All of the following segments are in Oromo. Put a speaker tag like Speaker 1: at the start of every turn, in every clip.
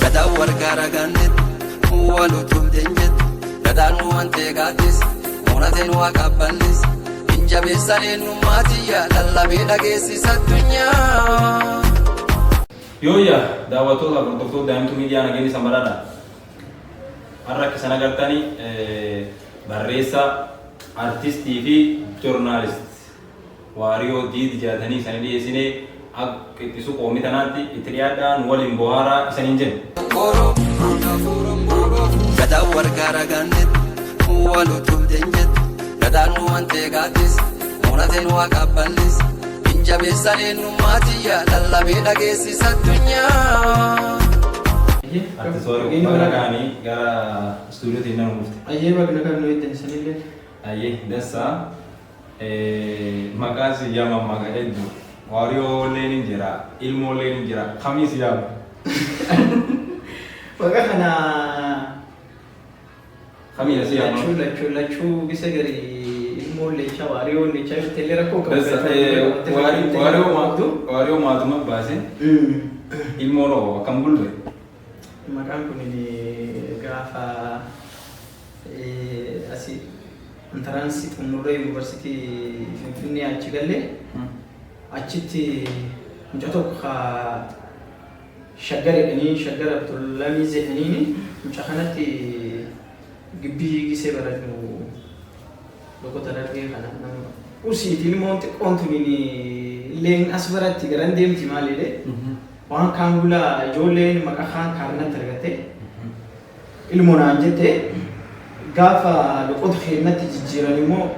Speaker 1: Gadaan wargaara gaandetti wal utubdeen jettu gadaan nu wantee gaadis munateen waa qabballis hin jabeessan eenyummaa tiyya lallabee dhageessisa addunyaa.
Speaker 2: Yooyyaa, daawwattoota, hordoftoota Daa'imtuu Miidiyaa, nageenyi isan badhaadha. Har'a akka isan agartani barreessaa, artistii fi joornaalist Waariyoo Diid Jaatanii isanii dhiyeessinee akka qixxisu qoomii tanaatti itti dhiyaadhaa, nu waliin bohaaraa isaniin jenna.
Speaker 1: Gadaan wargaara gaandetti wal utubdeen jettu gadaan nu wantee gaadis munateen waa qabballis hin jabeessan eenyummaa tiyya lallabee dhageessisa addunyaa.
Speaker 2: Artist Waariyoo, baga nagaanii gara istuudiyootiin nama dhufte.
Speaker 3: Ayyee, bagna kan nu eeddan isanillee.
Speaker 2: Ayyee, dansaa. Maqaan si yaama maqaa hedduu. Waariyooleen hin jira, ilmooleen hin jira. Kamii si yaama?
Speaker 3: Maqaa kana
Speaker 2: Kamii si yaama?
Speaker 3: Lachuu bisa gari ilmoon leechaa, waariyoon leechaa yoo ta'e rakkoo qabu.
Speaker 2: Waariyoo maatuma baase, ilmoon hoo akkam bulbe?
Speaker 3: Maqaan kun gaafa asii entrance xumurree yuunivarsiitii Finfinnee achi galle, achitti mucaa tokko ka Shaggar jedhanii, Shaggar Abdullamii jedhaniini, mucaa kanatti gibbii gisee barannu lokota dargee kana nama usiiti, ilmoon xiqqoon tuniin illeen as baratti garan deemti maal jedhee waan kaan gula ijoolleen maqaa kaan kaarnatti argatte ilmoo naan jette. Gaafa loqota keennatti jijjiiran immoo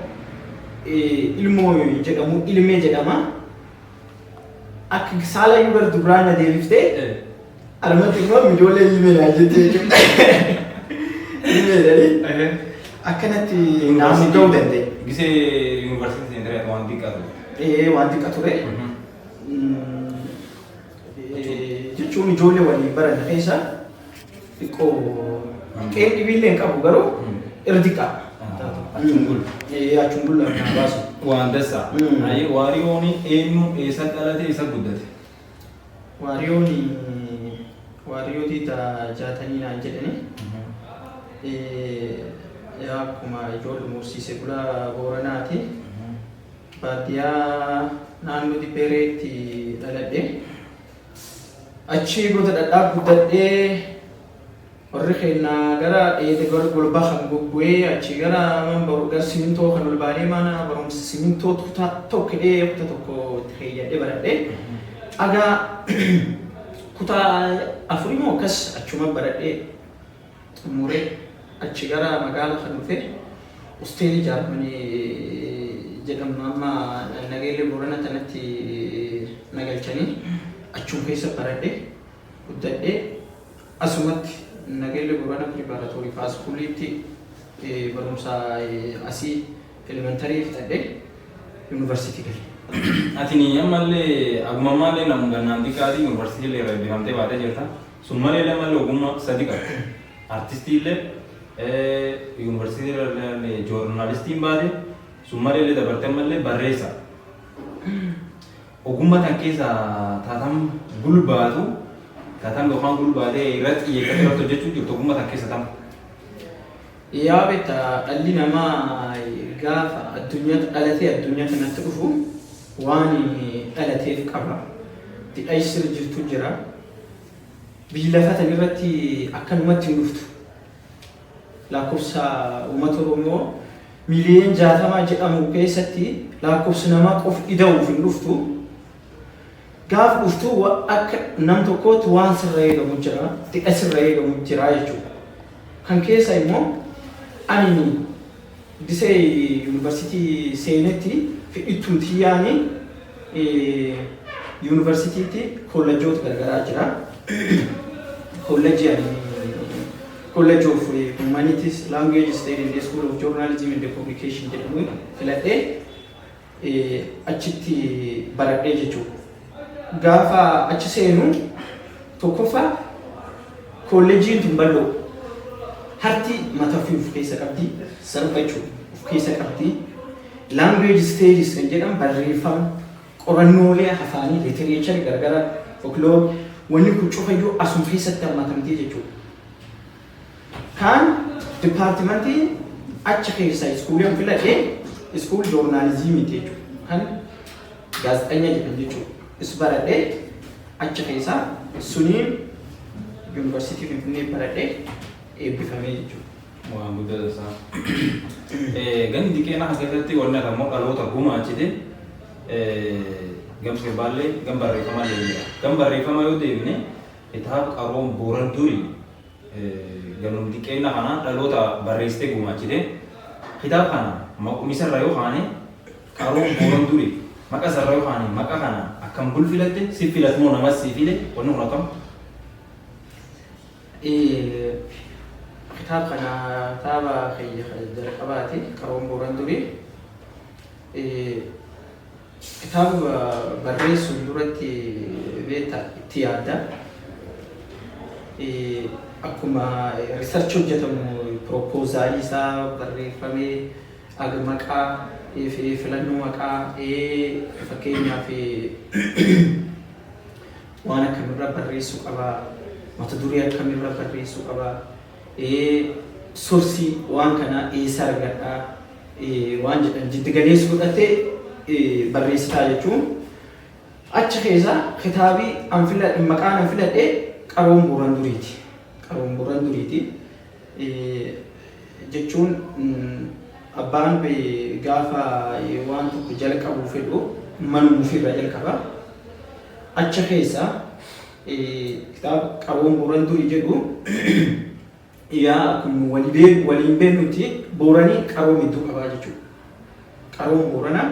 Speaker 3: ilmoo jedhamu ilmee jedhama. Akka saalayyuu gara dubraan na deebiftee armatti immoo ijoollee ilmee naan jette jechuudha. Ilmee jedhanii akkanatti naaf ga'uu danda'e.
Speaker 2: Gisee yuunivarsiitii seentaree waan xiqqaa ture.
Speaker 3: Ee, waan xiqqa ture. Jechuun ijoollee waliin baranne keessa xiqqoo qeen dhibiillee hin qabu, garuu irra xiqqaa.
Speaker 2: Achuun bulu.
Speaker 3: Ee, achuun bulu naa baasu.
Speaker 2: Waan dansaa. Ayyee, Waariyoon eenyu, eessa dhalate, eessa guddate?
Speaker 3: Waariyoon Waariyootii Jaatanii naan jedhani. Yaa, akkuma ijoollee mursiise bulaa Booranaati. Baadiyyaa naannoo Dibbeereetti dhaladhe. Achi goota dhadhaa guddadhee, warri keenya gara dheede gara golbaa kan goggo'ee, achi gara man baru gara simintoo kan ol baanee, mana barumsa simintoo kutaa tokko hidhee, kutaa tokko itti keeyyadhee baradhee. Dhagaa kutaa afurii moo akkas achuma baradhee xumuree, achi gara magaala kan dhufe hosteelii Jaarmanii jedhamu amma Nageellee Boorana tanatti nagalchanii, achuma keessa baradhee guddadhee, asumatti Nageellee Boorana Preparatory high schooliitti barumsa asii elementary fixadhee yuunivarsiitii gale.
Speaker 2: Ati ammallee aguma ammaallee namu gannaan xiqqaati yuunivarsiitii illee irra eebbifamtee baatee jirta. Sun malee ammallee ogummaa sadi qabda. Artistii illee, yuunivarsiitii illee joornaalistiin baate, sun malee illee dabartee ammallee barreessa. Ogummaa tan keessa taatam gulbaatu, taatam yookaan gulbaatee irratti xiyyeeffatee irratti hojjechuu jirtu, ogummaa tan keessa tam?
Speaker 3: Yaa beektaa, dhalli namaa gaafa addunyaa dhalatee addunyaa kanatti dhufu waan dhalateef qaba. Didha sirra jirtu jira. Biyyi lafa tan irratti akkanumatti hin dhuftu. Lakkoofsa uummata Oromoo miliyoon 60 jedhamu keessatti lakkoofsi namaa qof ida'uuf hin dhuftu. Gaaf dhuftu akka nam tokkootti waan sirra eegamu jira, didha sirra eegamu jira jechuudha. Kan keessa immoo ani gisee yuunivarsiitii seenetti fedhittuun xiyyaanii yuunivarsiitiitti koolleejoota garagaraa jira. Koolleejii ani College of Humanities, Language Studies and School of Journalism and Communication jedhamu filadhee achitti baradhee jechuudha. Gaafa achi seenu tokkoffaa kolleejiin tun bal'oo, harti mataa ofii of keessa qabdi, sarba jechuudha of keessa qabdi. Language studies kan jedhamu barreeffama, qorannoolee afaanii, literature garagara, folklore, Wanni kun cufayyuu asuma keessatti hammatamtee jechuudha. Kaan departmentii achi keessa schoolii an filadhee school journalismiiti jechuudha. Kan gaazexeenya jedhan jechuudha. Is baradhee achi keessa suniin Yuunivarsiitii Finfinnee baradhee eebbifamee jechuudha.
Speaker 2: Waan guddaa tasaa. Gandi keenya kana keessatti wanni ati ammoo dhaloota gumaachite gam sirbaallee gam barreeffamallee jira. Gam barreeffama yoo deemne, kitaaba Qaroon Booran Durii ganum xiqqeenna kana dhaloota barreessitee gumaachite. Kitaaba kana maquma isarra yoo kaane, Qaroon Booran Durii maqa isarra yoo kaane, maqa kana akkam bul filatte? Si filat moo namas si file? Wanni kun akkam?
Speaker 3: Kitaaba kana, kitaaba kiyya jalqabaati, Qaroon Booran Durii. Kitaaba barreessuun duratti beektaa itti yaadda. Akkuma research hojjetamu proposalii isaa barreeffamee aga maqaa fi filannoo maqaa, fakkeenyaaf waan akkamirra barreessuu qaba, mata duree akkamirra barreessuu qaba, sourceii waan kanaa eessa argadhaa waan jedhan jiddu galeessa godhatee barreessitaa jechuun. Achi keessa kitaabii an filadhe, maqaan an filadhe Qaroon Booran Duriiti. Qaroon Booran Duriiti. Jechuun abbaan gaafa waan tokko jalqabuu fedhu manuma ofiirraa jalqaba. Achi keessa kitaaba Qaroon Booran Durii jedhu, yaa akkuma waliin beeknutti Booranii qaroo hedduu qabaa jechuudha. Qaroon Booranaa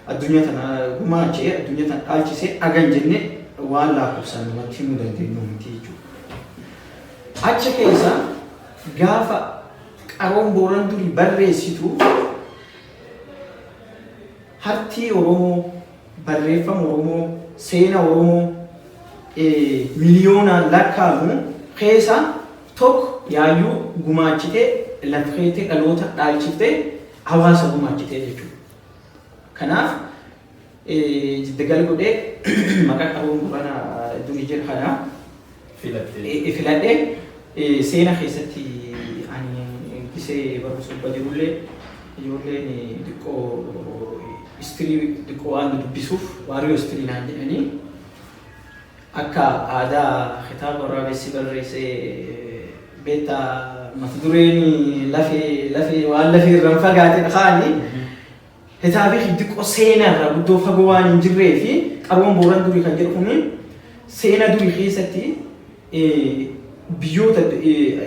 Speaker 3: addunyaa tana gumaachee, addunyaa tana dhaalchisee agan jenne waan lakkoofsaan namatti himuu dandeenyu miti jechuudha. Achi keessa gaafa Qaroon Booran Durii barreessitu, hartii Oromoo, barreeffama Oromoo, seena Oromoo miliyoonaan lakkaa'amu keessa tokko yaayyuu gumaachitee lafeetee dhaloota dhaalchiftee hawaasa gumaachitee jechuudha. Kanaaf jiddugala godhee maqaa Qaroon Boorana Durii jedhu kana
Speaker 2: Filattee.
Speaker 3: Filadhee. Seena keessatti ani gisee barumsa gubbaa jirullee ijoolleen xiqqoo history xiqqoo waan dubbisuuf waariyoo history naan jedhanii, akka aadaa kitaaba waraabessi barreessee beektaa mata dureen lafee lafee waan lafee irraan fagaate kaanii kitaabii xiqqoo seenaa irraa guddoo fagoo waan hin jirree fi Qaroon Booran Durii kan jedhu kuni seena durii keessatti biyyoota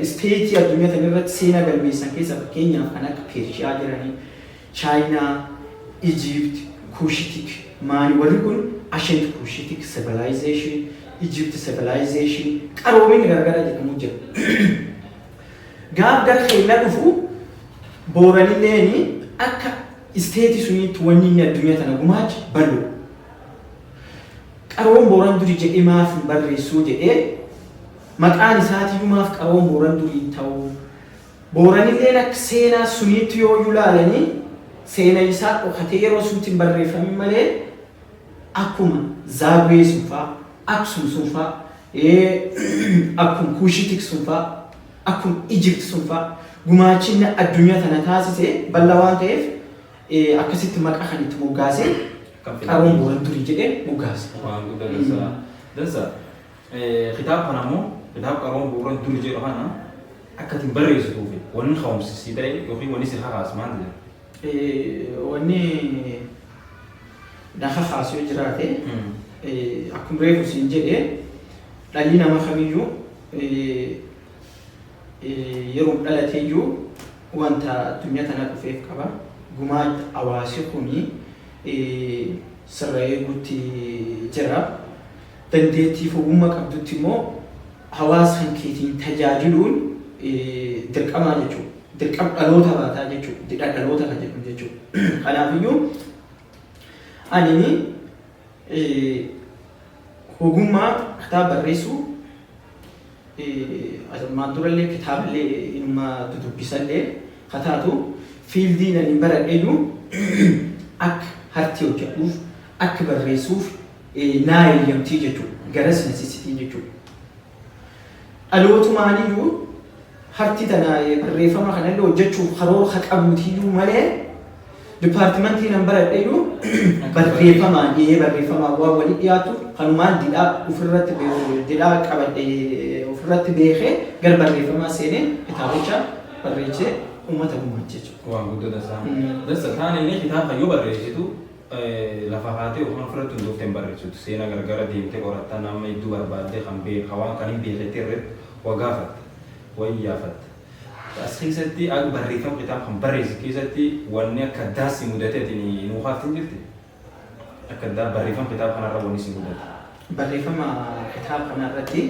Speaker 3: stateii addunyaa kana irratti seenaa galmeessan keessa fakkeenyaaf kan akka Peershiyaa jiranii, Chaayinaa, Egypt, Cushitic, maani warri kun Ancient Cushitic Civilization, Egypt Civilization, qaroominni garagaraa jedhamu jira. Gaaf gara keenya dhufu Booranilleeni akka stateii suniitti wanni inni addunyaa tana gumaache bal'oo. Qaroon Booran Durii jedhee maaf hin barreessuu jedhee, maqaan isaatiyyuu maaf Qaroon Booran Durii hin ta'uu? Booranilleen akka seenaa suniitti yoo ilaalanii seena isaa dhokatee yeroo sunitti hin barreeffamin malee akkuma Zaagwee sun faa, Aksum sun faa, akkuma Cushitic sun faa, akkuma Egypt sun faa gumaachinni addunyaa tana taasise bal'aa waan ta'eef akkasitti maqaa kan itti moggaasee Qaroon Booran Durii jedhee moggaase.
Speaker 2: Waan guddaa dansa. Dansa. Kitaaba kana immoo, kitaaba Qaroon Booran Durii jedhu kana akka ittiin barreessituuf wanni ka'umsi ta'e yookiin wanni si kakaasu maal jedha?
Speaker 3: Wanni na kakaasu yoo jiraate, akkuma reefu siin jedhee, dhalli namaa kamiyyuu yeroo dhalateeyyuu wanta addunyaa tana dhufeef qaba. Gumaa hawaasi kuni sirra eeguutti jira. Dandeettiif ogummaa qabdutti immoo hawaasa kan keetiin tajaajiluun dirqamaa jechuudha. Dirqama dhaloota baataa jechuudha. Didha dhaloota kan jedhamu jechuudha. Kanaafiyyuu ani ogummaa kitaaba barreessuu ammaan durallee kitaaballee inuma dudubbisallee haa taatu, fieldiin ani baradheyyuu akka harti hojjedhuuf, akka barreessuuf. Naa eeyyamtii jechuudha. Garas na sisitii jechuudha. Dhalootumaaniyyuu harti tana barreeffama kanallee hojjechuuf karoora qabuutiyyuu malee, departmentii nan baradheyyuu barreeffamaan dhiyee barreeffamaan waan walii dhiyaatu kanumaan didhaa ofirratti didhaa qabadhe ofirratti beekee gara barreeffamaa seenee kitaabicha barreessee uummata gumaache jechuudha.
Speaker 2: Waan guddoo dansaa. Dansa kaan inni kitaaba yoo barreessitu lafa haatee yookaan ofirratti hundooftee hin barreessitu. Seenaa gargara deemtee qorattaa, nama hedduu barbaaddee kan beeku, waan kan hin beeketti irratti waa gaafatta. Waa iyyaafatta. As keessatti akka barreeffama kitaaba kan barreessu keessatti wanni akka addaa si mudateetiin nuu kaafte hin jirti? Akka addaa barreeffama kitaaba kanarra wanni si mudate.
Speaker 3: Barreeffama kitaaba kanarratti,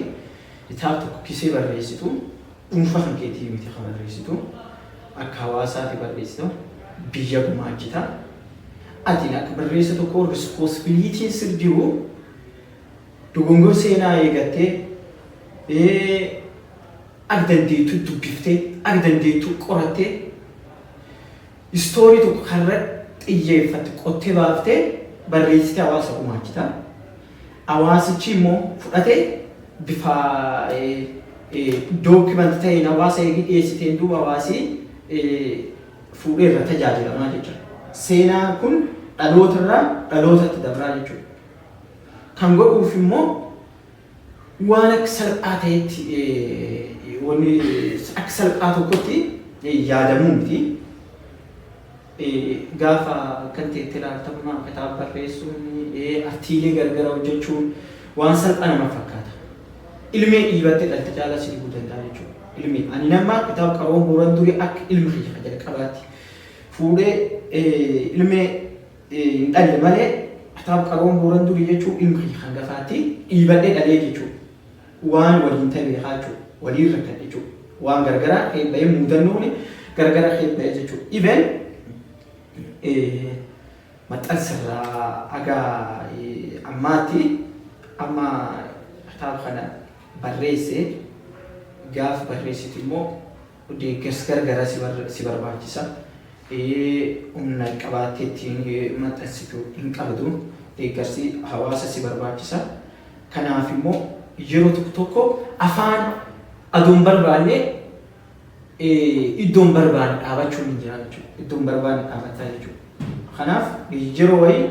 Speaker 3: kitaaba tokko kisee barreessitu dhuunfaa kan keetii miti kan barreessitu, akka hawaasaati barreessitu, biyya gumaachita. Ati akka barreessa tokko responsibilityn sir jiru dogongor seenaa eegattee, akka dandeettu dubbiftee, akka dandeettu qorattee, story tokko karra xiyyeeffatte qottee baaftee barreessitee hawaasa gumaachita. Hawaasichi immoo fudhatee bifa document ta'een hawaasa eegi dhiyeessiteen duuba hawaasi fuudhee irra tajaajilamaa jechuudha. Seenaan kun dhalootarraa dhalootatti dabraa jechuudha. Kan godhuuf immoo waan akka salphaa ta'etti, wanni akka salphaa tokkotti yaadamuu miti. Gaafa kan ta'etti ilaaltammaa kitaaba barreessuun, artiilee gargara hojjechuun waan salphaa nama fakkaata. Ilmee dhiibattee dhalte caalaa si dhibuu danda'a jechuudha. Ilmee ani nama kitaaba Qaroon Booran Durii akka ilma kiyya kan jalqabaatti fuudhee ilmee hin dhalle malee, kitaaba Qaroon Booran Durii jechuun ilma kiyya kan gafaatti dhiibadhee dhalee jechuudha. Waan waliin ta'e beekaa jechuudha. Waliin rakkadhe jechuudha. Waan gargaraa keebba'ee, muudannoon gargara keebba'ee jechuudha. Even maxxansarraa haga ammaatti, amma kitaaba kana barreesse, gaaf barreessitu immoo deeggarsi gargaraa si barbaachisa. Humna qabaattee ittiin maxxansitu hin qabdu. Deeggarsi hawaasa si barbaachisa. Kanaaf immoo yeroo tokko tokko afaan aduun barbaanne iddoon barbaanne dhaabachuun hin jira jechuudha. Iddoon barbaanne dhaabataa jechuudha. Kanaaf yeroo wayii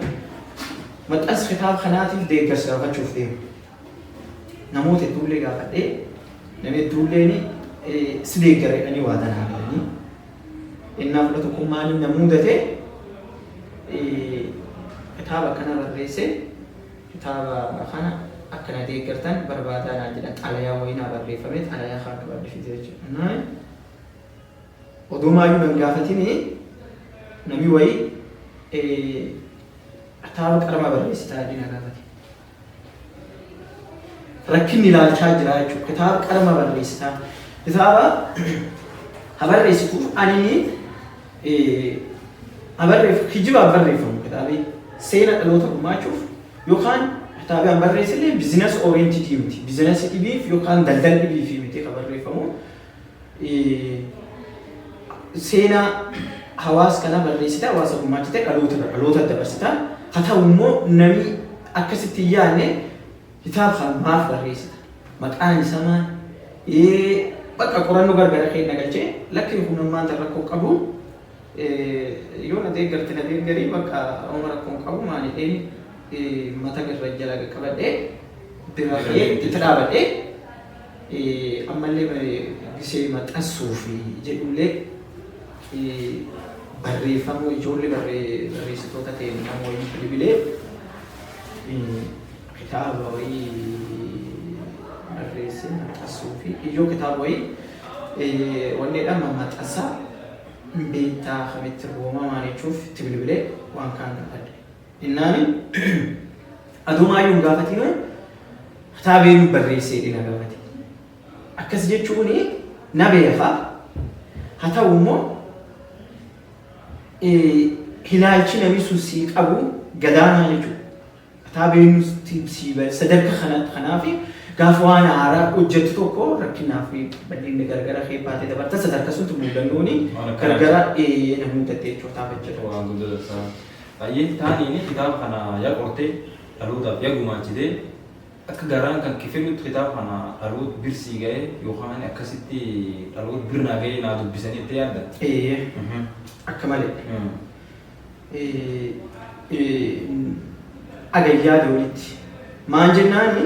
Speaker 3: maxxansa kitaaba kanaatiif deeggarsa gaafachuuf deema. Namoota hedduullee gaafadhee, namni hedduulleen si deeggara jedhanii waa tanaa galanii. Innaa fudha tokkummaan inni na mudate, kitaaba akkana barreesse, kitaaba kana akka na deeggartan barbaadaa naan jedhan, xalayaa wayii naa barreeffame, xalayaa kaan qabadhe fide jechuudha. Oduu maayyuu nan gaafatini namni wayii kitaaba qarama barreessitaa jedhee na gaafate. Rakkinni ilaalchaa jira jechuudha. Kitaaba qarama barreessitaa. Kitaaba ha barreessituuf ani ha barreeffu, kijibaan barreeffamu kitaabi seena dhaloota gumaachuuf yookaan kitaabi an barreessillee business oriented miti. Business dhibiif yookaan daldala dhibiif miti ka barreeffamu. Seenaa hawaasa kana barreessite, hawaasa gumaachite, dhaloota irra dhaloota dabarsita. Haa ta'u immoo namni akkasitti hin yaadne kitaaba kana maaf barreessita? Maqaan isaa maal? Bakka qorannoo gargara keenya galchee, lakki, kun ammaan tan rakkoo qabu, yoo na deeggarte na deeggarii, bakka oma rakkoon qabu maal jedheen mata garra jala qaqqabadhee bira ka'ee itti dhaabadhee, ammallee gisee maxxansuuf jedhullee barreeffamuu ijoollee barreessitoota ta'e nama wayii bilbilee, kitaaba wayii barreessee maxxansuu fi ijoo kitaaba wayii wanneedha maxxansaa beektaa kamitti roomamaa jechuuf itti bilbilee waan kaan gaafadhe. Innaani adumaayyuu hin gaafatinu, kitaaba eenyu barreessee na gaafate. Akkas jechuun na beeka, haa ta'u immoo ilaalchi namni sun sii qabu gadaanaa jechuudha. Kitaaba eenyu sii sadarkaa kanaaf gaafa waan haaraa hojjettu tokko rakkinaa fi bal'inni gargara kee baatee dabarta, sadarkaa suntu mudannooni gargara na mudatte jechuudha kitaaba jechuudha.
Speaker 2: Waan guddoo tasaa. Baay'ee taaniin kitaaba kana yaa qortee Dhalootaaf yaa gumaachitee akka garaan kan kee fedhutti kitaaba kana dhaloota birsii ga'ee yookaan akkasitti dhaloota birnaa ga'ee naa dubbisanii itti yaadda?
Speaker 3: Ee, akka malee. Agayyaa doonitti. Maan jennaani,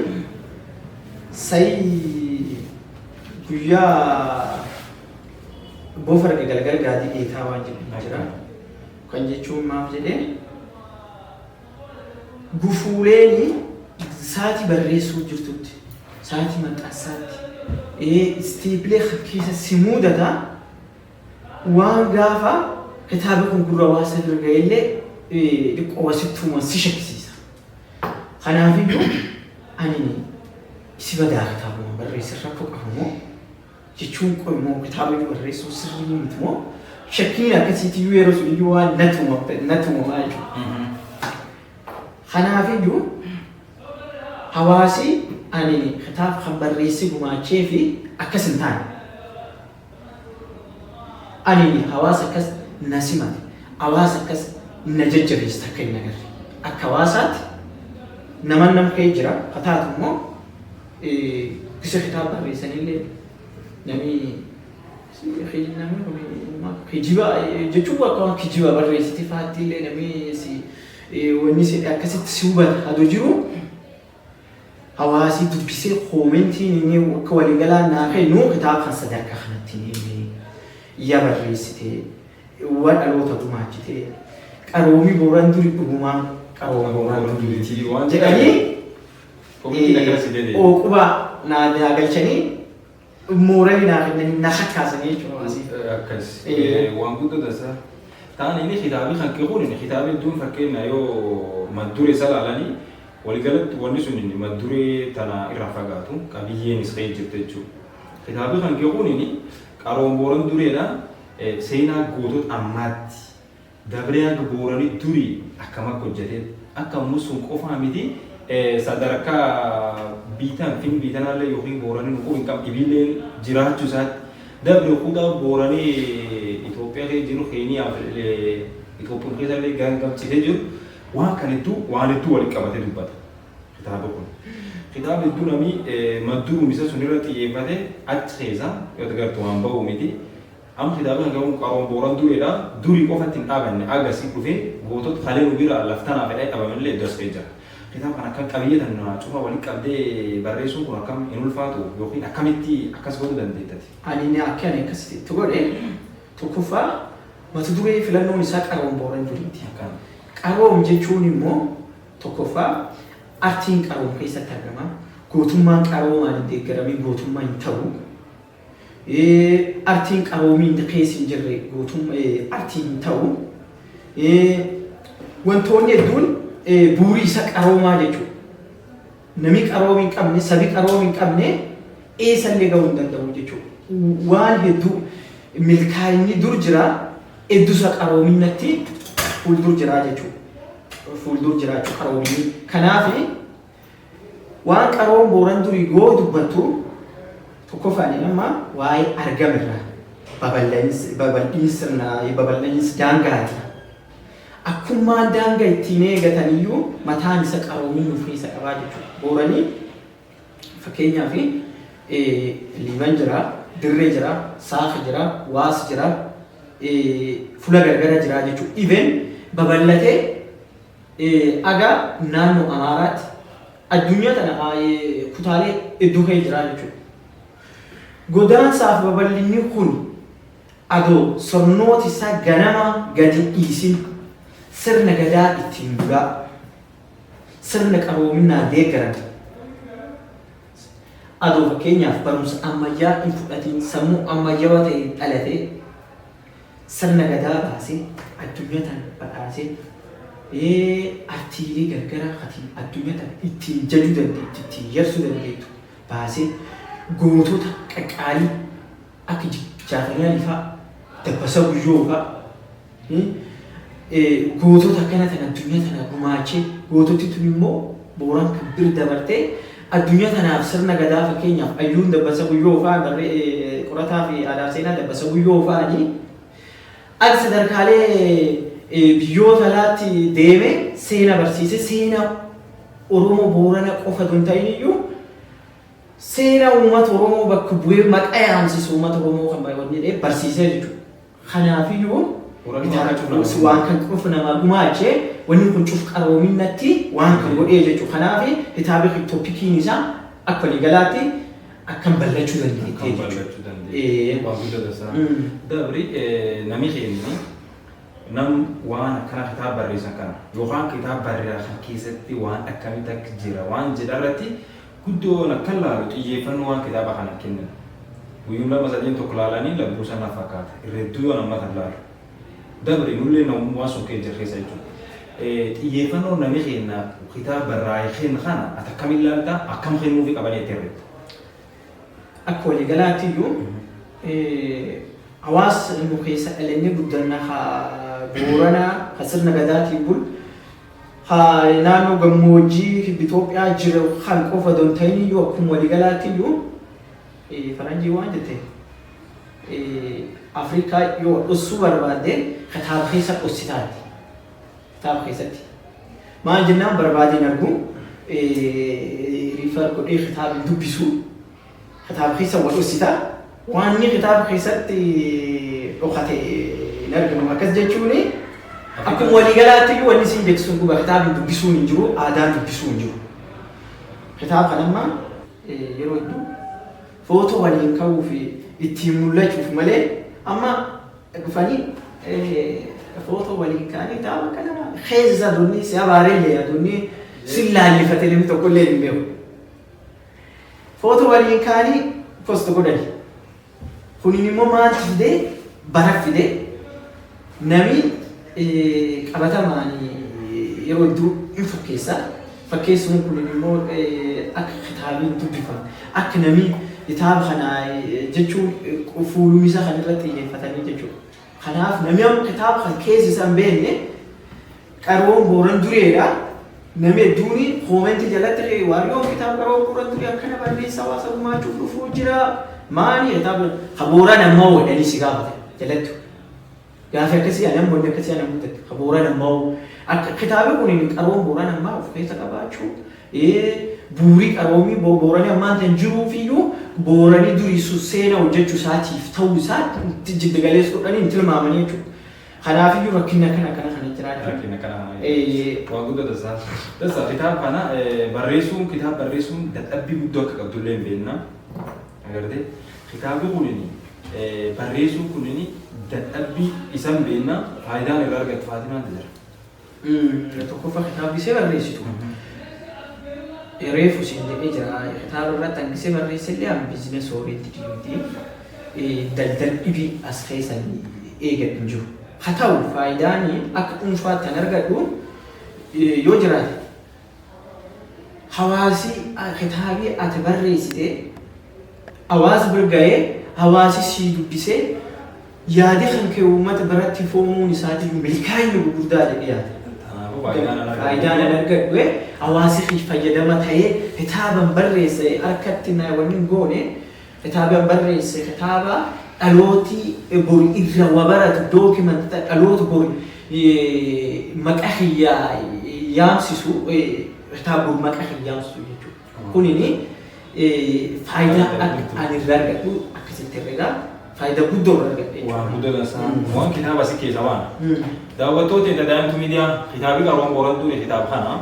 Speaker 3: sayi guyyaa bofa arga galgal gaadii dheetaa waan jedhu jira. Kan jechuun maaf jedhee, gufuuleen saatii barreessuu jirtutti, saatii maxxansaatti, istiipilee keessa si mudata. Waan gaafa kitaaba kun gurra hawaasa bira ga'ellee xiqqoo wasittuuma si shakkisiisa. Kanaafiyyuu ani isi badaa kitaabuma barreessa rakkoo qabu moo jechuun, qoy moo kitaaba iyyuu barreessuu sirrii miti moo, shakkiin akkasiitiyyuu yeroo sun iyyuu waan natuumamaa jechuudha. Kanaafiyyuu hawaasi ani kitaaba kan barreessee gumaachee fi akkas hin taane. Ani hawaasa akkas na simate, hawaasa akkas na jajjabeessa akka hin agarre. Akka hawaasaatti naman nam ka'ee jira, haa taatu immoo bisa kitaaba barreessanillee namni kun kijiba jechuun akka waan kijiba barreessite faatti illee namni si wanni si akkasitti si hubata adoo jiru, hawaasi dubbisee koomentiin inni akka waliigalaa naa kennu kitaaba kan sadarkaa kanatti inni yaa barreessite, waan dhaloota gumaachite, qaroomii Booran durii dhugumaa qarooma Booran duriiti jedhanii ooqubaa naa galchanii, mooralii naa kennanii, na kakkaasanii jechuudha hawaasi.
Speaker 2: Akkas waan guddoo tasaa. Taan inni kitaabii kan kee kun kitaaba hedduun fakkeenya yoo maddure isa ilaalanii waliigalatti wanni sun inni madduree tana irraa fagaatu, qabiyyeenis ka'ee jirti jechuudha. Kitaabii kan kee kun qaroon Booran dureedha. Seenaa gootota ammaatti dabree haga Booranii durii akkam akka hojjetee, akka ammoo sun qofaa miti, sadarkaa biitaan fin biitanaallee yookiin Booranii nuquu hin qabne dhibiilleen jiraachuu isaatti dabre kutaa Booranii Itoophiyaa keessa jiru, Keeniyaa fi Itoophiyaa keessa illee gangamcitee jiru, waan kan hedduu waan hedduu walitti qabatee dubbata kitaaba kun. Kitaaba hedduu namni maddurum isa sun irra xiyyeeffate achi keessa yoo agartu waan ba'u miti. Amma kitaaba kan qabu qaroon Booran dureedha. Durii qofatti hin dhaabanne, agasii dhufee gootota kalee nu bira laftanaa fedhee dhabamanillee iddoo as ka'ee jira. Kitaaba kana akka qabiyyee tan cufa walitti qabdee barreessuun kun akkam hin ulfaatu yookiin akkamitti akkas godhuu dandeettati?
Speaker 3: Ani akka ani akkasitti godhe, tokkoffaa mata duree filannoon isaa qaroon Booran duriiti. Qaroom jechuun immoo tokkoffaa artiin qaroom keessatti argama. Gootummaan qaroomaan hin deeggaramiin gootummaa hin ta'u. Artiin qaroomiin keessa hin jirre gootummaa artiin hin ta'u. Wantoonni hedduun bu'uuri isa qaroomaa jechuudha. Namni qaroomii hin qabne, sabi qaroomii hin qabne eessallee gahuu hin danda'u jechuudha. Waan hedduu milkaa'inni dur jira, hedduu isa qaroominatti fuuldur jira jechuudha. Fuuldur jira jechuudha qaroominni. Kanaaf waan qaroon Booran durii goo dubbattu, tokkoffaan amma waa'ee argamirraa babal'insi daangaati. Akkummaan daangaa ittiin eegataniyyuu mataan isa qaroominni of keessa qabaa jechuudha. Booranii fakkeenyaaf Liiban jira, Dirree jira, Saafa jira, Waas jira, fula gargara jira jechuudha. Even babal'atee aga naannoo Amaaraatti addunyaa tana kutaalee hedduu keessa jira jechuudha. Godaansaaf babal'inni kun adoo sirnooti isaa ganama gadi dhiisin, sirna gadaa ittiin bulaa, sirna qaroominaa deeggaran, adoo fakkeenyaaf barumsa ammayyaa hin fudhatiin, sammuu ammayyaawaa ta'e dhalatee sirna gadaa baasee addunyaa tana badhaasee, artiilee gargaraa katiin addunyaa tana ittiin jajuu dandeettu, ittiin yarsuu dandeettu baasee, gootota qaqqaalii akka Jaatanii Alii fa'aa, Dabbasa Guyyoo fa'aa, gootota akkana tana addunyaa tana gumaachee, goototi tun immoo Booran kan bir dabartee addunyaa tanaaf sirna gadaa, fakkeenyaaf ayyuun Dabbasa Guyyoo fa'aa, barree qorataa fi aadaa seenaa Dabbasa Guyyoo fa'anii akka sadarkaalee biyyoota alaatti deeme seena barsiise, seena Oromoo Boorana qofa don ta'in iyyuu seenaa uummata Oromoo bakka bu'ee maqaa yaamsisu uummata Oromoo kan wanni jedhee barsiisee jechuudha. Kanaafiyyuu waan kan qofa namaa gumaachee wanni kun cuf qaroominatti waan kan godhee jechuudha. Kanaaf kitaabni topiciin isaa akka waliigalaatti akkam bal'achuu dandeettee
Speaker 2: jechuudha. Waan guddaa tasaa. Dabri namni keenya nam waan akkana kitaaba barreessan kana yookaan kitaaba barreessan keessatti waan akkamitti akka jira waan jedha irratti guddoon akka laalu xiyyeeffannoo waan kitaaba kana kennan. Guyyuun lama sadiin tokko laalanii labbuu sana fakkaata. Irreedduu yoo nama kan laalu. Dabri nullee namummaa sun kee jira keessa jechuudha. Xiyyeeffannoo namni keenya kitaaba barraa'e kenna kana ati akkamiin ilaalta, akkam kennuufi qabanii itti herreegda?
Speaker 3: Akka waliigalaatti iyyuu hawaasa nu keessa dhalannee guddanna haa Booranaa haa sirna gadaatiin bulu haa naannoo gammoojjii Itoophiyaa jiru kan qofa don ta'in iyyuu akkuma waliigalaatti iyyuu faranjii waan jette Afrikaa yoo dhossuu barbaadde kitaaba keessa dhossitaati. Kitaaba keessatti. Maal jennaan barbaadeen argu refer godhee kitaaba hin dubbisu. Kitaaba keessa wal dhossitaa. Waan inni kitaaba keessatti dhokate hin argamu. Akkas jechuun akkuma waliigalaatti iyyuu wanni isin jettu sun dhuga, kitaabni dubbisuun hin jiru, aadaan dubbisuu hin jiru. Kitaaba kana amma yeroo hedduu footoo waliin ka'uu fi ittiin mul'achuuf malee amma dhufanii footoo waliin ka'anii kitaaba kana keessa isaa dunni si abaarellee dunni si laallifate namni tokko illee hin beeku. Footoo waliin ka'anii post godhani. Kunin immoo maaltu fidee? Bara fidee nami qabatamaan yeroo hedduu hin fakkeessa. Fakkeessuun kunin immoo akka kitaabiin dubbifamu akka nami kitaaba kana jechuun fuulumisa kan irratti xiyyeeffatanii jechuudha. Kanaaf namni amma kitaaba kan keessa isaa hin beekne qaroon Booran dureedha. Namni hedduun commentii jalatti waariyoo kitaaba qaroon Booran duree akkana barreessa hawaasa gumaachuuf dhufuu jira. Maali kitaaba ha Booran ammoo jedhanii si gaafate jalatti. Gaafi akkasii ani amma wanni akkasii ana mudate ha Booran ammoo akka kitaabni kun qaroon Booran ammaa of keessa qabaachuu buurii qaroomii Booranii ammaan tan jiruufiyyuu Booranii durii sun seena hojjechuu isaatiif ta'uu isaa jiddu galeessa godhanii hin tilmaamanii jechuudha. Kanaafiyyuu rakkinni akkana akkana kana jira jechuudha.
Speaker 2: Rakkina kana waan guddaa tasaa. Tasaa kitaaba kana barreessuun, kitaaba barreessuun dadhabbii guddoo akka qabdullee hin beekna. Agartee, kitaabni kunin barreessuun kunin dadhabbii isa hin beekna, faayidaan irraa argattu faatii maaltu jira?
Speaker 3: Tokkoffaa, kitaabni isee barreessitu. Reefu siin jedhee jira, kitaaba irratti hangisee barreesse illee an business oriented miti. Daldal dhibii as keessan eegadhu hin jiru. Haa ta'u, faayidaan akka dhuunfaatti kan argadhu yoo jiraate, hawaasi kitaabii ati barreessite hawaasa bira ga'ee, hawaasi sii dubbisee, yaada kan kee uummata biratti foomuun isaatiif milkaa'ina gurguddaa jedhee yaada.
Speaker 2: Kanaafuu faayidaan an argadhu.
Speaker 3: Faayidaan an argadhu hawaasi fi fayyadama ta'ee kitaaban barreesse harkatti na wanni hin goone, kitaaban barreesse kitaaba dhalootii bori irra wa baratu, document dhaloota bori maqaa kiyyaa yaamsisu, kitaaba bori maqaa kiyyaa yaamsisu jechuudha. Kunini faayidaa akka ani irraa argadhu akkasitti herregaa faayidaa guddoo irraa argadhe.
Speaker 2: Waan guddaa tasaa. Waan kitaaba si keessa waan. Daawwattoota Daa'imtuu Miidiyaa, kitaabi qaroon Booran durii kitaaba kana.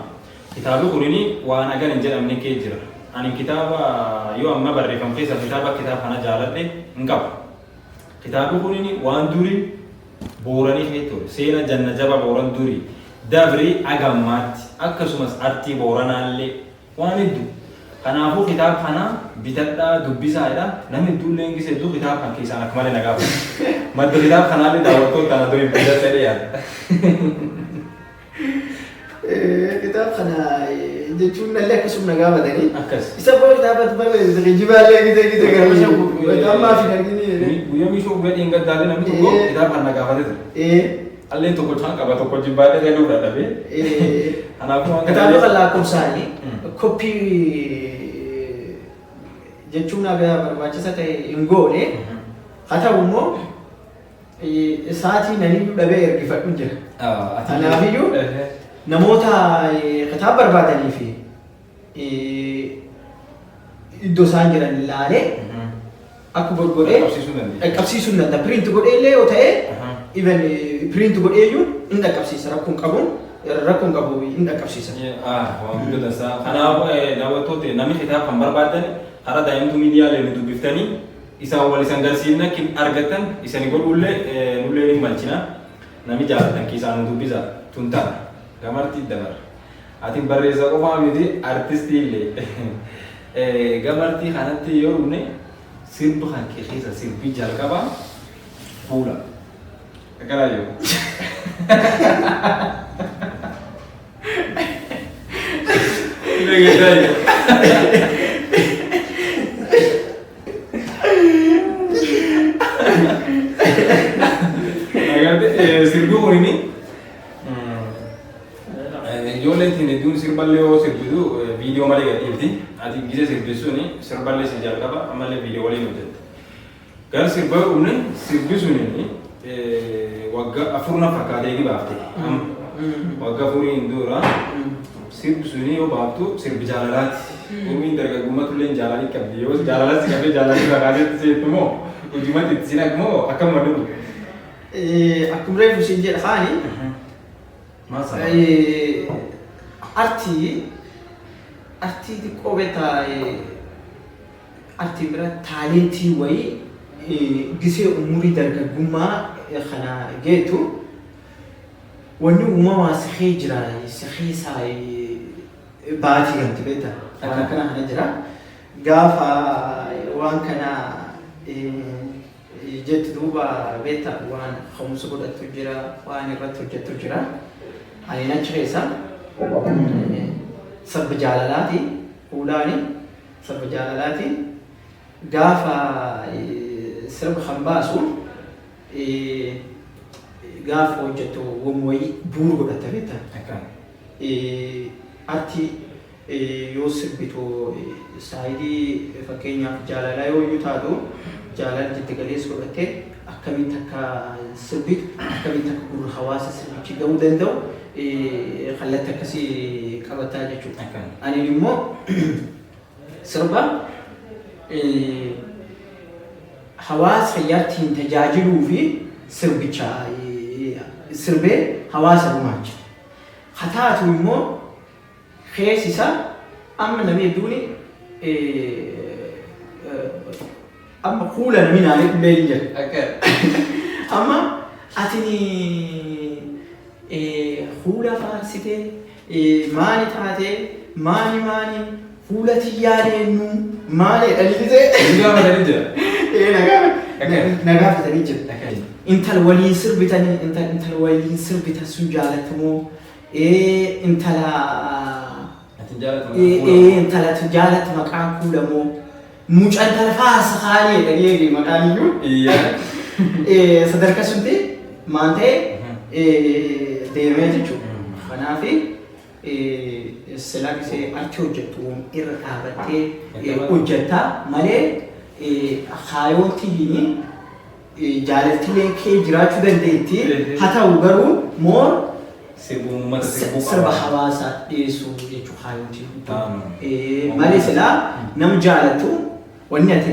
Speaker 2: Kitaabni kunini waan hagan hin jedhamne kee jira. Ani kitaaba yoo amma barreeffam keessa kitaaba kitaaba kana jaaladhe hin qabu. Kitaabni kunini waan durii Booranii kee ture. Seena janna jaba Booran durii. Dabri agammaatti akkasumas artii Booranaallee waan hedduu. Kanaafuu kitaaba kana bitadhaa dubbisaadha. Namni hedduullee ingisa hedduu kitaaba kan keessaan akka malee nagaa fuudha. Madda kitaaba kanaallee daawwattoota kana durii bitadhee yaada.
Speaker 3: Kitaaba kana jechuun nallee akkasuma na gaafatanii.
Speaker 2: Akkas.
Speaker 3: Isa boo kitaaba barreessite kijibaallee gite gite gara ammaaf hin argini.
Speaker 2: Guyyaa miishoo guyyaa dheengaddaallee namni tokko kitaaba kana na gaafatee ture. Allee tokko caan qaba, tokko jibbaadhee galuu dadhabee. Kanaafuu waan
Speaker 3: Kitaaba kan lakkoofsaanii copy jechuun haga barbaachisa ta'e hin goone. Haa ta'u immoo sa'aatii naniyyuu dhabee ergifadhu jira. Kanaafiyyuu namoota kitaaba barbaadanii fi Iddoo isaan jiran ilaalee akka godhee
Speaker 2: Dhaqqabsiisuu dandeenya.
Speaker 3: Dhaqqabsiisuu hin danda'a. Print godhee illee yoo ta'e, even print godhee iyyuu hin dhaqqabsiisa, rakkoon qabuun rakkoon qabu, hin dhaqqabsiisa.
Speaker 2: Waan guddaa tasaa. Kanaaf daawwattoota, namni kitaaba kan barbaadan karaa Daa'imtuu Miidiyaalee nu dubbiftanii isaan wal isan garsiifna argattan isani godhullee nullee ni malchina. Namni jaalatan keessaa nu dubbisa tun ta'a. Gamartii dabar. Ati barreessaa qofaa miti, artistii illee. Gamartii kanatti yoo dhufne, sirba kan kee keessa sirbii jalqabaa fuula. Akkanaa jiru. Dhageessaa. Agartee, sirbi kunini ijoolleen ittiin hedduun sirballee yoo sirbitu viidiyoo malee gad dhiifti. Ati gise sirbisuuni sirballee si jalqaba, ammallee viidiyoo waliin hojjette. Gara sirba dhumne, sirbi suni waggaa 4 na fakkaatee eegi baafte. Waggaa 4n dura sirbi suni yoo baaftu sirbi jaalalaati. Umriin dargaggummaatu illee jaalalii qabdi. Yoo jaalalas si qabee jaalalii fakkaatee seettu moo hojumatti itti sin moo akkam maddu?
Speaker 3: Akkuma reefu siin jedha kaani
Speaker 2: Maal sababa?
Speaker 3: Artii xiqqoo beektaa, artiin bira talentii wayii gisee umurii dargaggummaa kana geetu wanni uumamaa si jira, si keessaa baatii gamti beektaa, waan akkana kana jira. Gaafa waan kana jettu duuba beektaa, waan ka'umsa godhattu jira, waan irratti hojjettu jira. Ani achi keessa sirba jaalalaati, fuulaani sirba jaalalaati. Gaafa sirba kan baasu, gaafa hojjettu waan wayii bu'uura godhatta beektaa. Artii yoo sirbitu saayidii fakkeenyaaf jaalalaa yoo iyyuu taatu, jaalala jiddu galeessa godhattee akkamitti akka sirbitu, akkamitti akka gurra hawaasa sirbichi gahuu danda'u kallattii akkasii qabataa jechuudha. Ani immoo sirba hawaasa fayyaattiin tajaajiluu fi sirbicha sirbee hawaasa gumaacha. Haa taatu immoo keessi isaa amma namni hedduun amma kuula namni naanii dhullee hin jira. Amma atini fuula faarsitee maali taatee maali maali fuula tiyyaa leennu maali jedhanii gisee.
Speaker 2: Gaafatanii jira.
Speaker 3: Na gaafatanii jira. Intala waliin sirbitanii, intala waliin sirbitan sun jaalatamoo, intala
Speaker 2: Ati jaalatu.
Speaker 3: Intala jaalatu maqaan kuulamoo, mucaa intala faarsa kaanii jedhanii eegi maqaan iyyuu. Sadarkaa sunti maan ta'e deemee jechuudha. Kanaaf silaa gisee artii hojjettu irra dhaabattee hojjettaa malee kaayootiin jaalaltileen kee jiraachuu dandeetti. Haa ta'u garuu more
Speaker 2: Sirbuu uummata sirbuu
Speaker 3: sirba hawaasaa dhiyeessuu jechuu kaayootiin. Malee silaa nama jaalatu wanni ati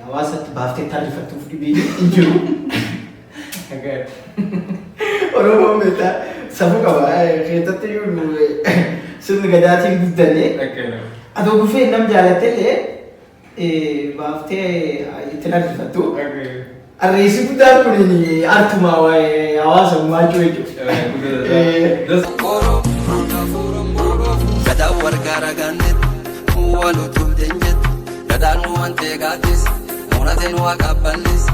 Speaker 3: hawaasatti baaftee tarrifattuuf dhibiin hin jiru. Oromoon beektaa safuu qaba. Keessatti iyyuu sirni gadaatiin guddanne. Atoo gufee nam jaalattellee baaftee itti tarrifattu. Arriisi guddaan kun artuma hawaasa gumaachuu jechuudha.
Speaker 1: Gadaan wargaara gaannet wal utubteen jette, gadaan nu wantee gaaddis muunateen waa qabballis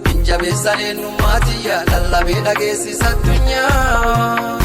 Speaker 1: hin jabeessan eenyummaa tiyya lallabee dhageessisa addunyaa.